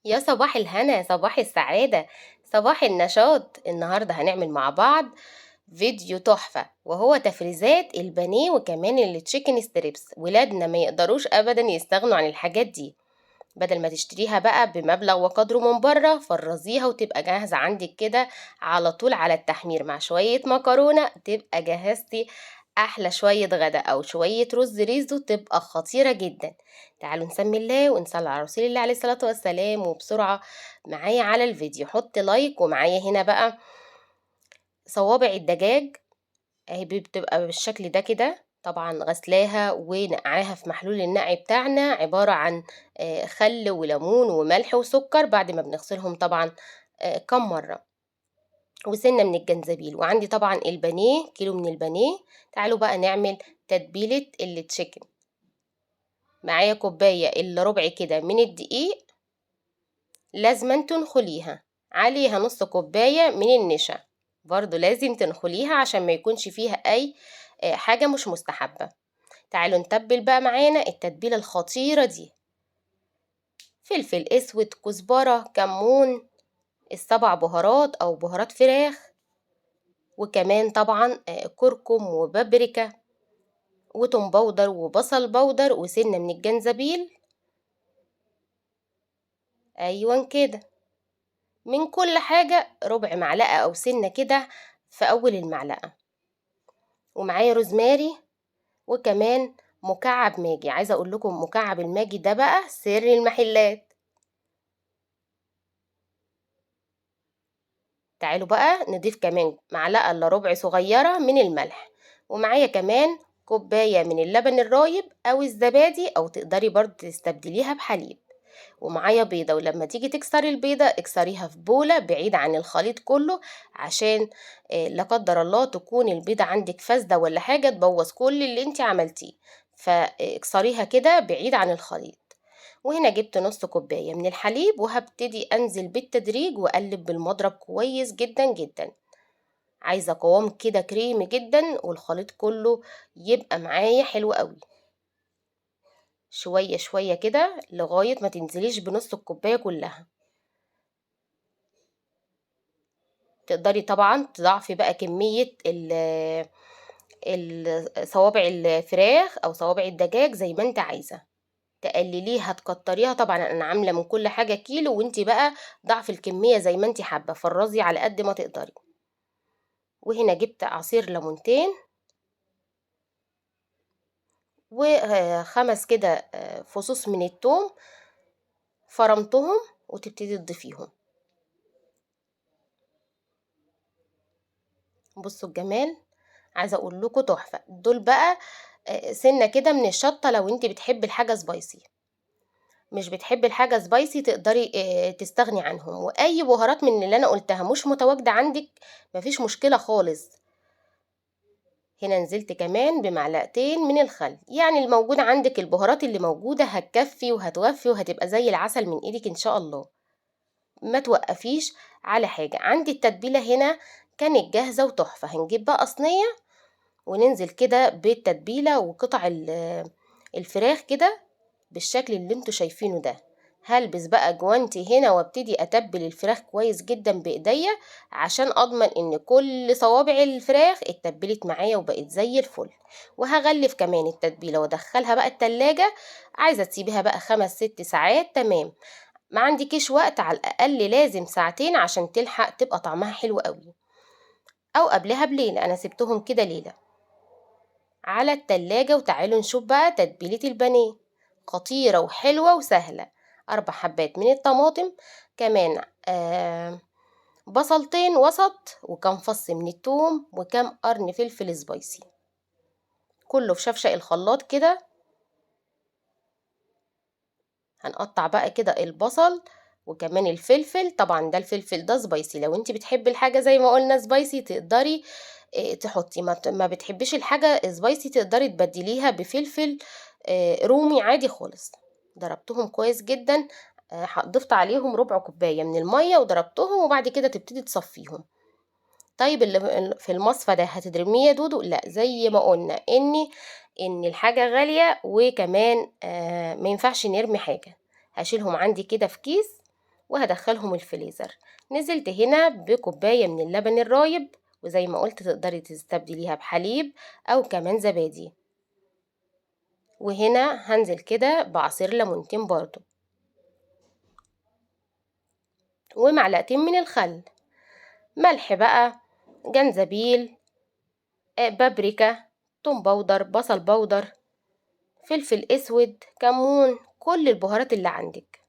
يا صباح الهنا، صباح السعادة، صباح النشاط. النهاردة هنعمل مع بعض فيديو تحفة، وهو تفريزات البانيه وكمان ال chicken strips. ولادنا ما يقدروش أبدا يستغنوا عن الحاجات دي، بدل ما تشتريها بقى بمبلغ وقدره من بره، فرزيها وتبقى جاهزة عندك كده على طول على التحمير مع شوية مكرونة، تبقى جهزتي أحلى شوية غدا أو شوية رز ريزو، تبقى خطيرة جدا. تعالوا نسمي الله ونصلي على رسول الله عليه الصلاة والسلام. وبسرعة معايا على الفيديو حط like. ومعايا هنا بقى صوابع الدجاج اهي، بتبقى بالشكل ده كده، طبعا غسلاها ونقعاها في محلول النقع بتاعنا، عبارة عن خل وليمون وملح وسكر بعد ما بنغسلهم طبعا، كم مرة، وسنة من الجنزبيل. وعندي طبعا البانيه، كيلو من البانيه. تعالوا بقى نعمل تتبيلة ال chicken. معايا كوباية إلا ربع كده من الدقيق، لازم تنخليها، عليها نص كوباية من النشا، برضو لازم تنخليها عشان ما يكونش فيها أي حاجة مش مستحبة. تعالوا نتبل بقى معانا التتبيلة الخطيرة دي: فلفل اسود، كزبرة، كمون، السبع بهارات او بهارات فراخ، وكمان طبعا، كركم وبابريكا وتوم powder وبصل powder وسنة من الجنزبيل. ايوه كده، من كل حاجة ربع معلقة او سنة كده في اول المعلقة. ومعايا روزماري وكمان مكعب ماجي. عايزة اقول لكم مكعب الماجي ده بقى سر المحلات. تعالوا بقى نضيف كمان معلقة الا ربع صغيرة من الملح، ومعايا كمان كوباية من اللبن الرايب او الزبادي، او تقدري برضو تستبدليها بحليب. ومعايا بيضة، ولما تيجي تكسري البيضة اكسريها في بولة بعيد عن الخليط كله، عشان لا قدر الله تكون البيضة عندك فاسدة ولا حاجة تبوظ كل اللي انت عملتيه، فاكسريها كده بعيد عن الخليط. وهنا جبت نص كوباية من الحليب، وهبتدي أنزل بالتدريج وأقلب بالمضرب كويس جدا جدا. عايزة قوام كده كريمي جدا، والخليط كله يبقى معايا حلو قوي. شوية شوية كده لغاية ما تنزليش بنص الكوباية كلها. تقدري طبعا تضاعفي بقى كمية صوابع الفراخ أو صوابع الدجاج زي ما انت عايزة، تقلليها تكتريها. طبعا انا عاملة من كل حاجة كيلو، وانت بقى ضعف الكمية زي ما انت حابة، فرزي على قد ما تقدري. وهنا جبت عصير ليمونتين وخمس كده فصوص من التوم، فرمتهم وتبتدي تضيفيهم. بصوا الجمال، عايزه اقول لكم تحفه. دول بقى، سنه كده من الشطه لو انت بتحبي الحاجه spicy، مش بتحبي الحاجه spicy تقدري، تستغني عنهم. واي بهارات من اللي انا قلتها مش متواجده عندك مفيش مشكله خالص. هنا نزلت كمان بمعلقتين من الخل، يعني الموجود عندك البهارات اللي موجودة هتكفي وهتوفي وهتبقى زي العسل من ايدك ان شاء الله. ما توقفيش على حاجة. عندي التتبيلة هنا كانت جاهزة وتحفة. هنجيب بقى صينية وننزل كده بالتتبيلة وقطع الفراخ كده بالشكل اللي انتوا شايفينه ده. هلبس بقى جوانتي هنا وابتدي اتبل الفراخ كويس جدا بايديا عشان اضمن ان كل صوابع الفراخ اتبلت معايا وبقت زي الفل. وهغلف كمان التتبيله وادخلها بقى التلاجة. عايزه تسيبيها بقى 5-6 ساعات تمام، ما عندكيش وقت على الاقل لازم ساعتين عشان تلحق تبقى طعمها حلو قوي، او قبلها بليله. انا سبتهم كده ليله على التلاجة. وتعالوا نشوف بقى تتبيله البانيه، خطيره وحلوه وسهله. 4 حبات من الطماطم، كمان، بصلتين وسط، وكم فص من التوم، وكم قرن فلفل سبايسي، كله في شفشق الخلاط كده. هنقطع بقى كده البصل وكمان الفلفل. طبعا ده الفلفل ده سبايسي، لو انت بتحبي الحاجة زي ما قلنا سبايسي تقدري، تحطي، ما بتحبيش الحاجة سبايسي تقدري تبدليها بفلفل، رومي عادي خالص. ضربتهم كويس جدا، ضفت عليهم ربع كوباية من المية وضربتهم، وبعد كده تبتدي تصفيهم. طيب اللي في المصفى ده هتدرميه يا دودو؟ لا، زي ما قلنا ان الحاجة غالية، وكمان، ما ينفعش نرمي حاجة. هشيلهم عندي كده في كيس وهدخلهم الفريزر. نزلت هنا بكوباية من اللبن الرايب، وزي ما قلت تقدري تستبدليها بحليب أو كمان زبادي. وهنا هنزل كده بعصير ليمونتين برضو، ومعلقتين من الخل، ملح بقى، جنزبيل، بابريكا، توم powder، بصل powder، فلفل اسود، كمون، كل البهارات اللي عندك.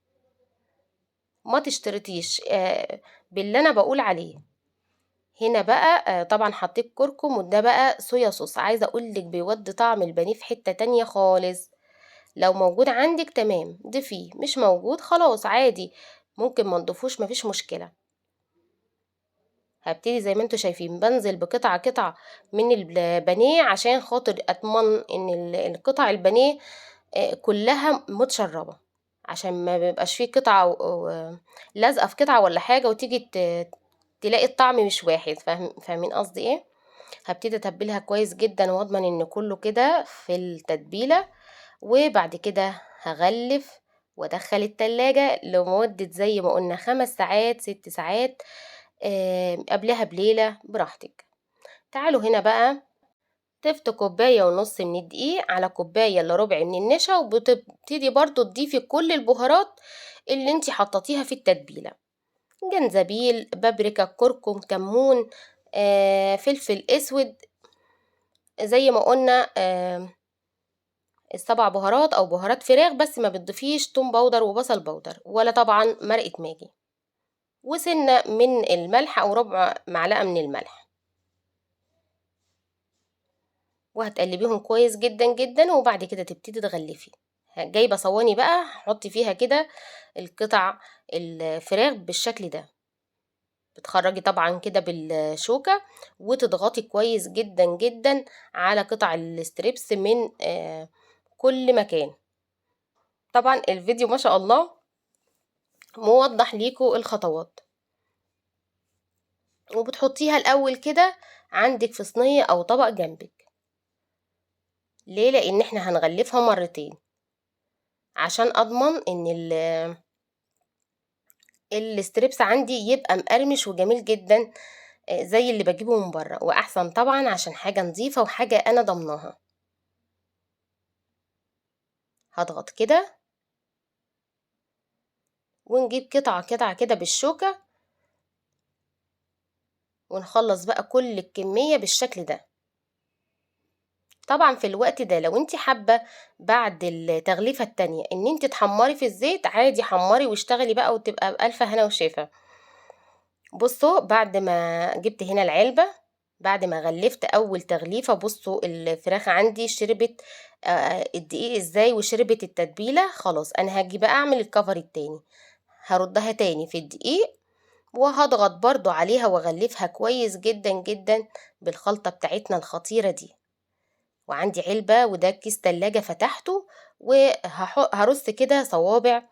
ما تشترطيش باللي انا بقول عليه. هنا بقى طبعا حطيت كركم، وده بقى صويا صوص. عايزه اقولك بيودي طعم البانيه في حته تانية خالص. لو موجود عندك تمام ضيفيه، مش موجود خلاص عادي ممكن ما نضيفوش، مفيش مشكله. هبتدي زي ما انتوا شايفين بنزل بقطعه قطعه من البانيه عشان خاطر اضمن ان القطع البانيه كلها متشربه، عشان ما بيبقاش فيه قطعه لازقه في قطعه ولا حاجه وتيجي تلاقي الطعم مش واحد. فاهمين قصدي ايه؟ هبتدي اتبلها كويس جدا واضمن ان كله كده في التتبيله، وبعد كده هغلف وادخل التلاجة لمدة زي ما قلنا 5 ساعات 6 ساعات، قبلها بليلة براحتك. تعالوا هنا بقى ضفت كوباية ونص من الدقيق على كوباية الا ربع من النشا، وبتبتدي برضو تضيفي كل البهارات اللي انتي حطيتيها في التتبيلة، جنزبيل، بابريكا، كركم، كمون، فلفل اسود، زي ما قلنا، ال7 بهارات او بهارات فراخ، بس ما بتضيفيش توم powder وبصل powder ولا طبعا مرقة ماجي، وسنة من الملح او ربع معلقة من الملح، وهتقلبيهم كويس جدا جدا. وبعد كده تبتدي تغلفي. جايبة صواني بقى حطي فيها كده القطع الفراخ بالشكل ده، بتخرجي طبعا كده بالشوكة وتضغطي كويس جدا جدا على قطع ال strips من كل مكان. طبعا الفيديو ما شاء الله موضح ليكوا الخطوات. وبتحطيها الاول كده عندك في صينية او طبق جنبك. ليه؟ لان احنا هنغلفها مرتين عشان اضمن ان ال strips عندي يبقى مقرمش وجميل جدا، زي اللي بجيبه من بره، واحسن طبعا عشان حاجة نظيفة وحاجة انا ضمناها. هضغط كده ونجيب قطعة قطعة كده بالشوكة، ونخلص بقى كل الكمية بالشكل ده. طبعا في الوقت ده لو انت حابة بعد التغليفة التانية ان انت تحمري في الزيت عادي، حمري واشتغلي بقى وتبقى بألف هنا وشفا. بصوا بعد ما جبت هنا العلبة، بعد ما غلفت اول تغليفة، بصوا الفراخ عندي شربت الدقيق ازاي وشربت التتبيلة. خلاص انا هاجي بقى اعمل الكفر التاني، هردها تاني في الدقيق وهضغط برضو عليها واغلفها كويس جدا جدا بالخلطة بتاعتنا الخطيرة دي. وعندي علبة وده كيس تلاجة فتحته، وهرص كده صوابع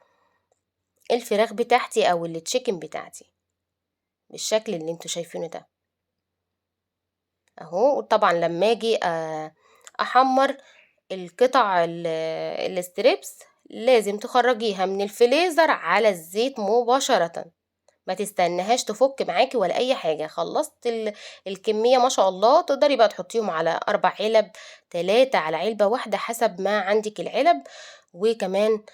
الفراخ بتاعتي او التشيكن بتاعتي بالشكل اللي انتوا شايفينه ده اهو. وطبعا لما اجي احمر القطع ال strips لازم تخرجيها من الفريزر على الزيت مباشرة، ما تستناهاش تفك معاكي ولا اي حاجة. خلصت الكمية ما شاء الله، تقدري بقى تحطيهم على 4 علب، 3 على علبة واحدة حسب ما عندك العلب وكمان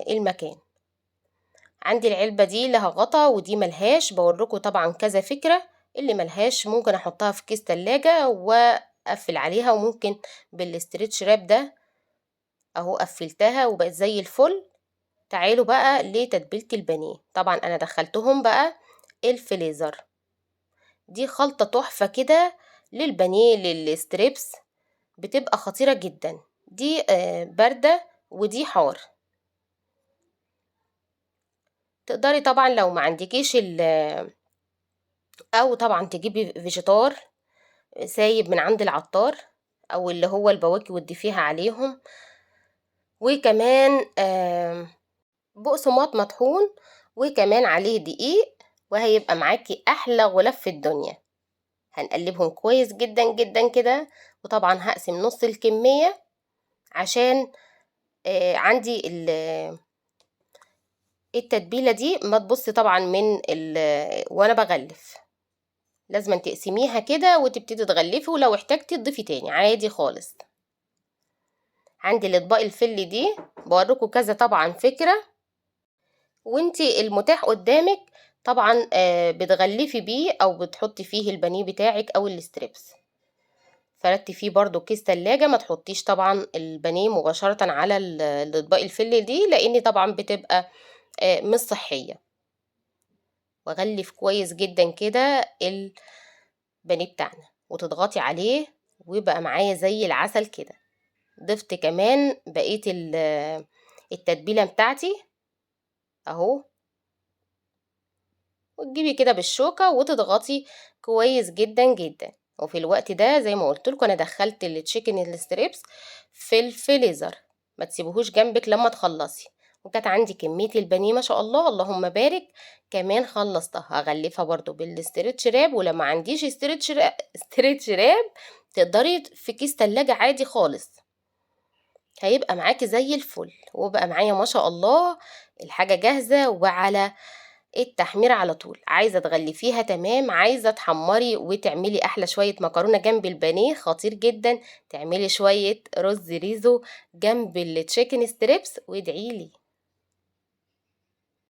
المكان. عندي العلبة دي لها غطا ودي ملهاش، بوريكم طبعا كذا فكرة. اللي ملهاش ممكن احطها في كيس تلاجة واقفل عليها، وممكن بال stretch wrap ده اهو قفلتها وبقت زي الفل. تعالوا بقى لتتبيلة البانيه. طبعا انا دخلتهم بقى الفريزر. دي خلطة تحفة كده للبانيه لل strips، بتبقى خطيرة جدا. دي باردة ودي حار. تقدري طبعا لو ما عندكيش او طبعا تجيبي فيجيتار سايب من عند العطار او اللي هو البواكي وتضيفيها عليهم، وكمان بقسماط مطحون وكمان عليه دقيق، وهيبقى معاكي احلى غلاف في الدنيا. هنقلبهم كويس جدا جدا كده. وطبعا هقسم نص الكمية عشان عندي التتبيلة دي ما تبصي طبعا من وانا بغلف، لازم تقسميها كده وتبتدي تغلفي، ولو احتاجتي تضيفي تاني عادي خالص. عندي الاطباق الفل دي بوريكم كذا طبعا فكرة، وانتي المتاح قدامك طبعا بتغلفي بيه او بتحطي فيه البانيه بتاعك او ال strips. فردتي فيه برضو كيس تلاجة، ما تحطيش طبعا البانيه مباشرة على الاطباق الفل دي، لان طبعا بتبقى مش صحية. واغلف كويس جدا كده البانيه بتاعنا وتضغطي عليه ويبقى معايا زي العسل كده. ضفت كمان بقية التتبيلة بتاعتي اهو، وتجيبي كده بالشوكة وتضغطي كويس جدا جدا. وفي الوقت ده زي ما قلت لكم انا دخلت ال chicken ال strips في الفريزر، ما تسيبوهوش جنبك لما تخلصي. وكانت عندي كمية البانيه ما شاء الله اللهم بارك كمان خلصتها. هغلفها برضو بال stretch wrap، ولما عنديش stretch wrap تقدري في كيس تلاجة عادي خالص، هيبقى معاكي زي الفل. وبقى معايا ما شاء الله الحاجة جاهزة وعلى التحمير على طول. عايزة تغلفيها تمام، عايزة تحمري وتعملي أحلى شوية مكرونة جنب البانيه خطير جدا، تعملي شوية رز ريزو جنب ال chicken strips وادعيلي.